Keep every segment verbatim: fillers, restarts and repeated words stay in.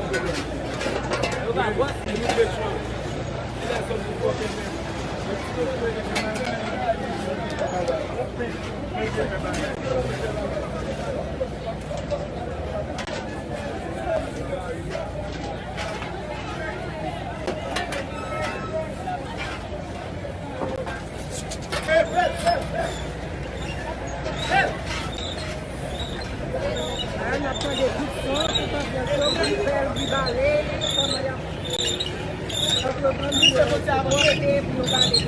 La, n ap tande tout son, tout anbyans yo, moun fè l, li bale, kòman y ap antreprendre pou yo, pou yo bale.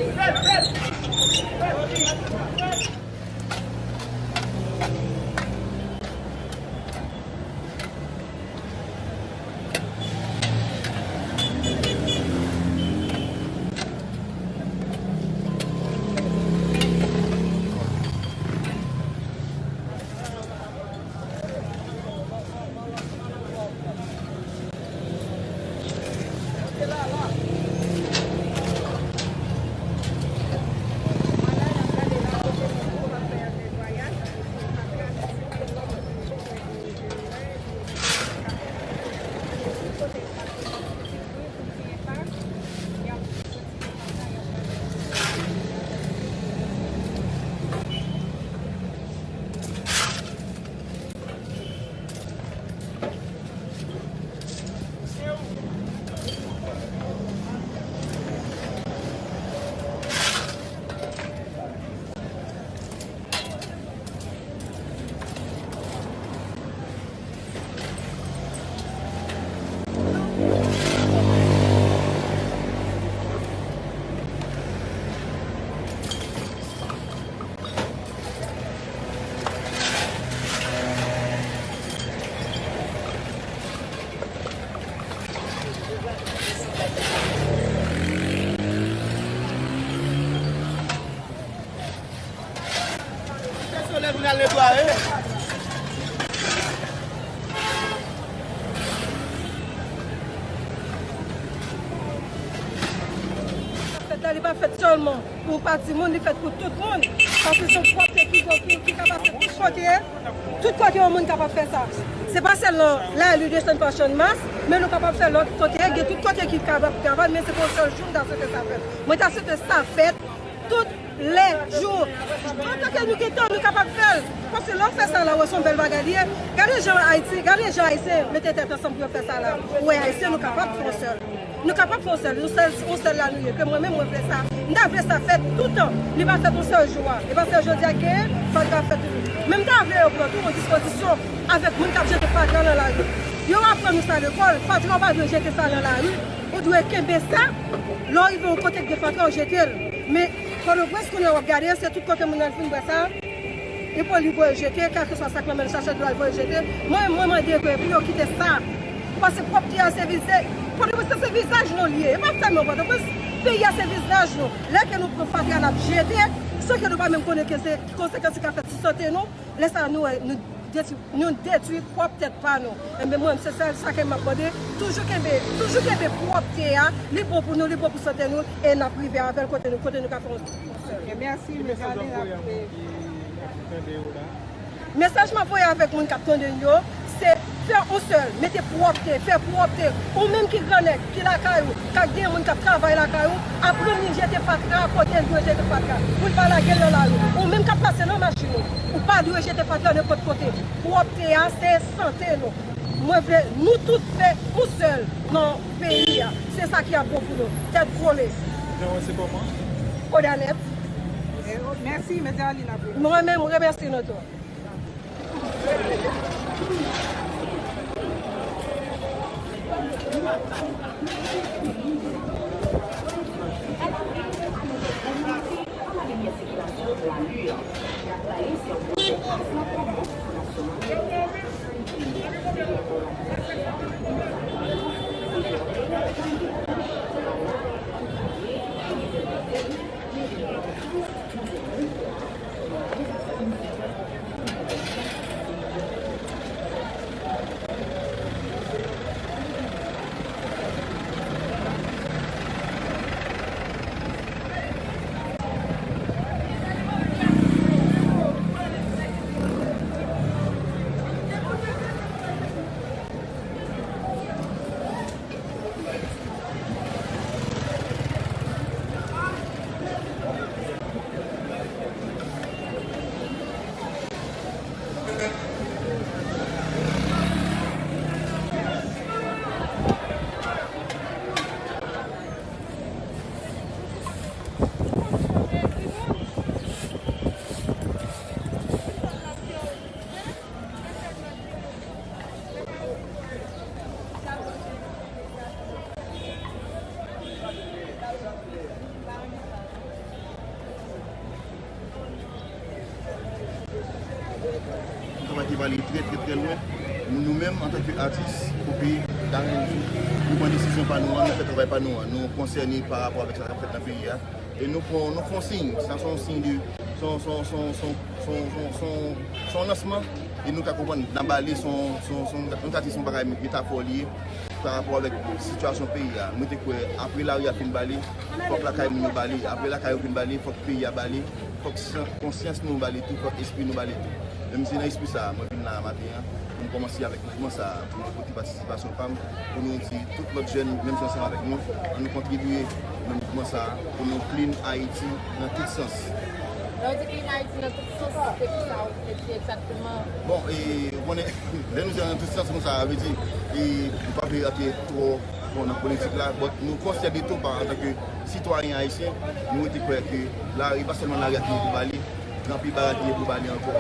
Se solèy pou n al netwaye. Fèt la, li pa fèt sèlman pou pa timoun, li fèt pou tout moun. Paske se yon pwòpte ki, ki, ki kapab fèt tout kote. Tout kote yon moun kapab fè sa. Se pa sèl nan lari de Seine Fashion Mars, men nou kapab fè lòt kote, gen tout kote ki kapab travay, men se pa yon sèl jou m ta swete sa fèt. Mwen ta swete sa fèt tout lè jou. Antanke nou gen tan, nou kapab fè l. Paske lè w fè sa la, w wè se yon bèl bagay li ye. Gade jan Ayiti, gade jan Ayisyen mete tèt ansanm pou yo fè sa la. Ou wè Ayisyen, nou kapab fè yon sèl. Nou kapab fè yon sèl, yon sèl, yon sèl la nou ye. Ke mwen menm, mwen vle sa. M ta vle sa fèt toutan. Li pa fèt yon sèl jou a. E paske jodi a genyen, fatra fèt toujou. Men m ta vle yo pran tou yon dispozisyon avèk moun k ap jete fatra nan lari. Yo aprann nou sa lekòl. Fatra, ou pa dwe jete sa nan lari. Ou dwe kenbe sa. Lè w rive yon kote k gen fatra, ou jete l. Men Pòtoprens, kounye a w ap gade, se tout kote moun nan fin bwè sa. E pou li voye jete, kèlkeswa sa k nan men l, chache dlo a, l voye jete. Mwen, mwen mande ke pou yo kite sa. Paske pwòpte a se vize-, Pòtoprens se vizaj nou li ye. E pa sèlman Pòtoprens, peyi a se vizaj nou. Lè ke nou pran fatra n ap jete, san ke nou pa menm konnen ke se ki konsekans li ka fèt sou sante nou, lè sa a nou wè, nou detwi, nou detwi pwòp tèt pa nou. Enben mwen, se sèl sa ke m ap mande, toujou kenbe, toujou kenbe pwòpte a, li bon pou nou, li bon pou sante nou, e n ap rive avè l kote nou, kote nou ka fè yon Ok, mèsi, Mezali, n ap, eh, mesaj m ap voye avèk moun k ap tande n yo, se fè yon sèl, mete pwòpte, fè pwòpte. Ou menm ki grannèg, ki lakay ou, k ap gen moun k ap travay lakay ou, aprann li jete fatra kote l dwe jete fatra, pou l pa lage l nan lari. Ou menm k ap pase nan machin ou, ou pa dwe jete fatra nenpòt kote. Pwòpte a, se sante nou. Mwen vle nou tout fè yon sèl nan peyi a. Se sa ki ap bon pou nou. Tèt kole. Non, se kòman? Odanèt. Mèsi, Mezali, n ap. Mwen menm, mwen remèsye nou tou. Yon travay ki va ale trè, trè, trè lwen. Nou menm, antanke atis, pou peyi, ta renmen nou pran desizyon pa nou an, nou fè travay pa nou an. Nou konsène pa rapò avèk sa k ap fèt nan peyi a. E nou pran, nou fè yon siy. Sa se yon siy de, se yon, se yon, se yon, se yon, se yon, se yon, se yon, se yon lansman. E nou ka konprann, nan bale, se yon, se yon, se yon, nou ka di se yon bagay metafò li ye pa rapò avèk sitiyasyon peyi a. Mwen te kwè, apre lari a fin bale, fòk lakay moun yo bale. Apre lakay yo fin bale, fòk peyi a bale. Fòk san-, konsyans nou bale tou, fòk espri nou bale tou. Menm se nan espri sa a, mwen vin la maten an, pou m kòmanse avèk mouvman sa a, pou mwen pote patisipasyon pa m, pou nou di tout lòt jèn, menm jan ansanm avèk nou, ann nou kontribiye nan mouvman sa a, pou nou clean Ayiti nan tout sans. Lè w di clean Ayiti nan tout sans, se ki sa ou vle di egzakteman? Bon, e, ou konnen, lè nou di nan tout sans konsa, sa vle di, e, nou pa vle rantre twò bon, nan politik la, but nou konsyan de tou pa antanke sitwayen ayisyen, nou rete kwè ke lari, pa sèlman lari a ki gen pou bale, gen anpil bagay ki gen pou bale ankò.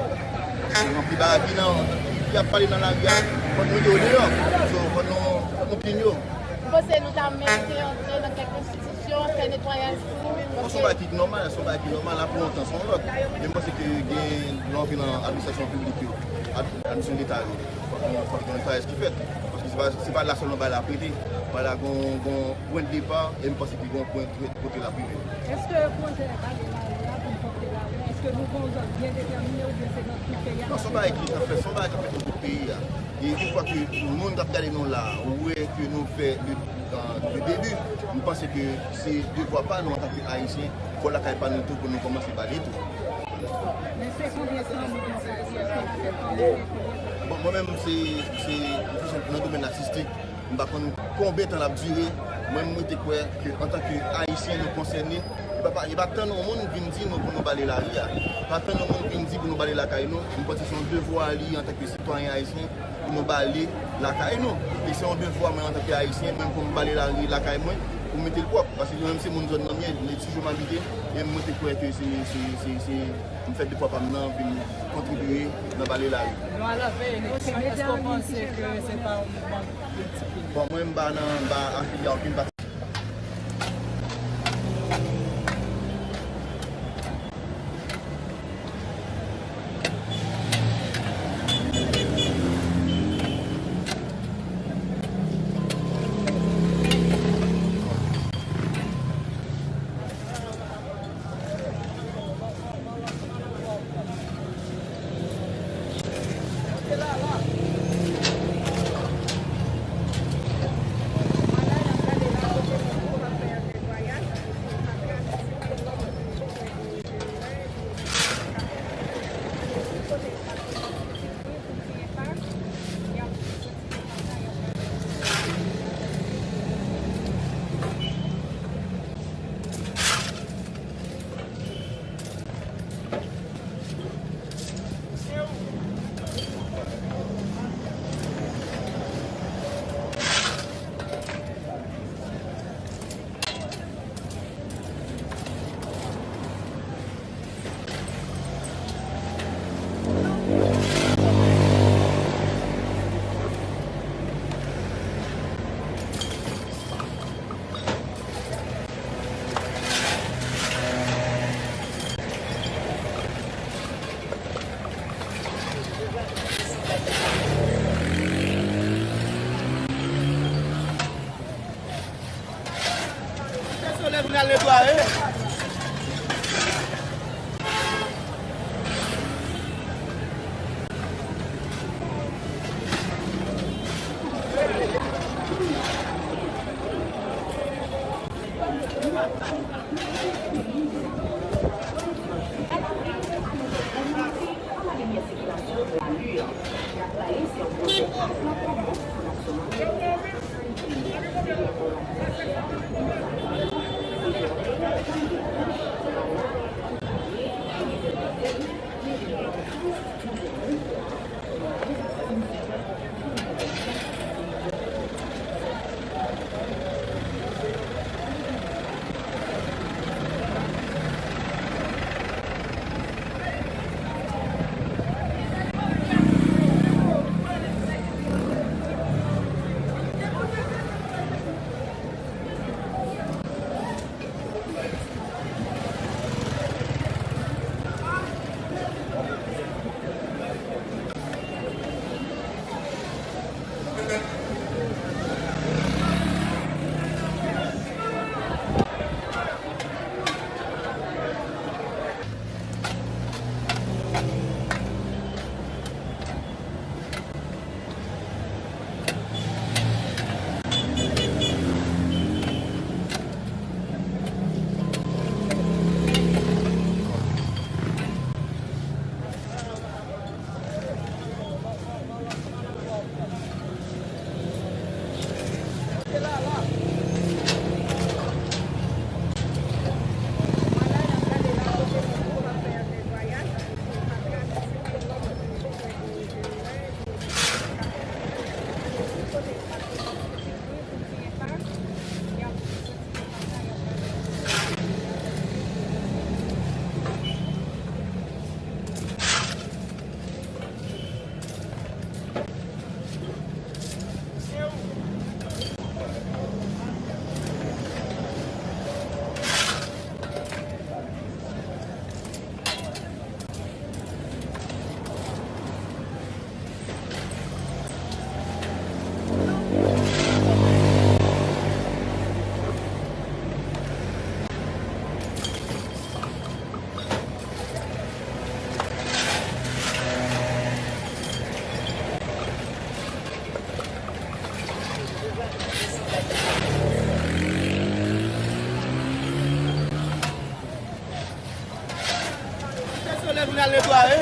Gen anpil bagay ki nan, ki ap pale nan lari a, fòk nou mete yo deyò. So, fòk nou, fòk nou clean yo. Ou panse nou ta merite antre nan kèk enstitisyon, fè netwayaj tou? Bon, se yon bagay ki nòmal, se yon bagay ki nòmal, la pou yon tan, se yon lòt. Men m panse ke gen, lè w antre nan administrasyon piblik yo, ad-, administrasyon leta yo, fòk gen, fòk gen netwayaj ki fèt. Paske se pa, se pa la sèlman bagay la ap rete. Bagay la gon, gon pwen de depa, e m panse ke gon pwen kote l ap rive. Èske pwojè bale lari a pou n pòte lari a, èske nou gon zòn byen detèmine oubyen se nan tout peyi a? Non, se yon bagay ki ap fèt, se yon bagay k ap fèt nan tout peyi a. E yon fwa ke moun k ap gade nou la, wè ke nou fè le, le debi, m panse ke se devwa pa nou antanke ayisyen, bò lakay pa nou tou pou nou kòmanse bale tou. Men se konbyen tan nou konn sa di, èske n ap fè kòmanse, konbyen tan? Bon, mwen menm, se, se, m toujou nan domèn atistik, m pa konn konbyen tan l ap dire. Mwen, mwen te kwè ke antanke ayisyen, nou konsène. E pa, pa, e pa tann yon moun vin di nou pou nou bale lari a. Pa tann yon moun vin di pou nou bale lakay nou. M panse se yon devwa li antanke sitwayen ayisyen pou nou bale lakay nou. E se yon devwa mwen antanke ayisyen, mwen pou m bale lari lakay mwen, pou m mete l pwòp. Paske mwen menm se moun zòn nan m ye, m toujou m abite, e mwen te kwè ke se, se, se, se, m fè devwa pa m nan, vin kontribiye nan bale lari. Nou al avè eleksyon, èske w panse ke se pa yon mouvman politik? Bon, mwen m pa nan, m pa afilye a okenn pati. Se solèy pou n al netwaye.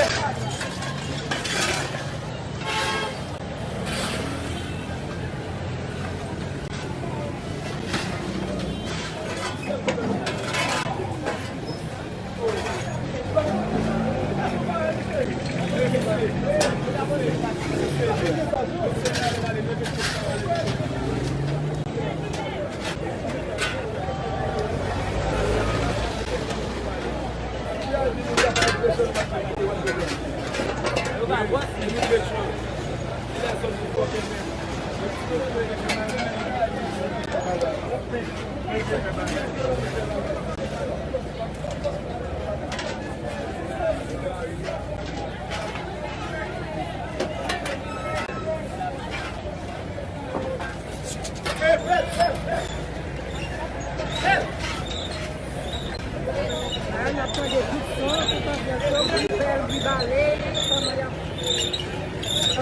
La, n ap tande tout son, tout anbyans yo, Gri Bèl, Gri Bale, kòman y ap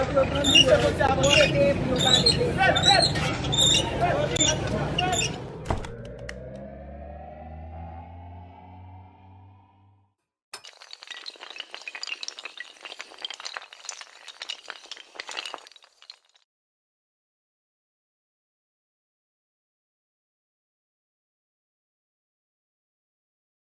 antreprann pou yo pote, pou yo bale peyi a.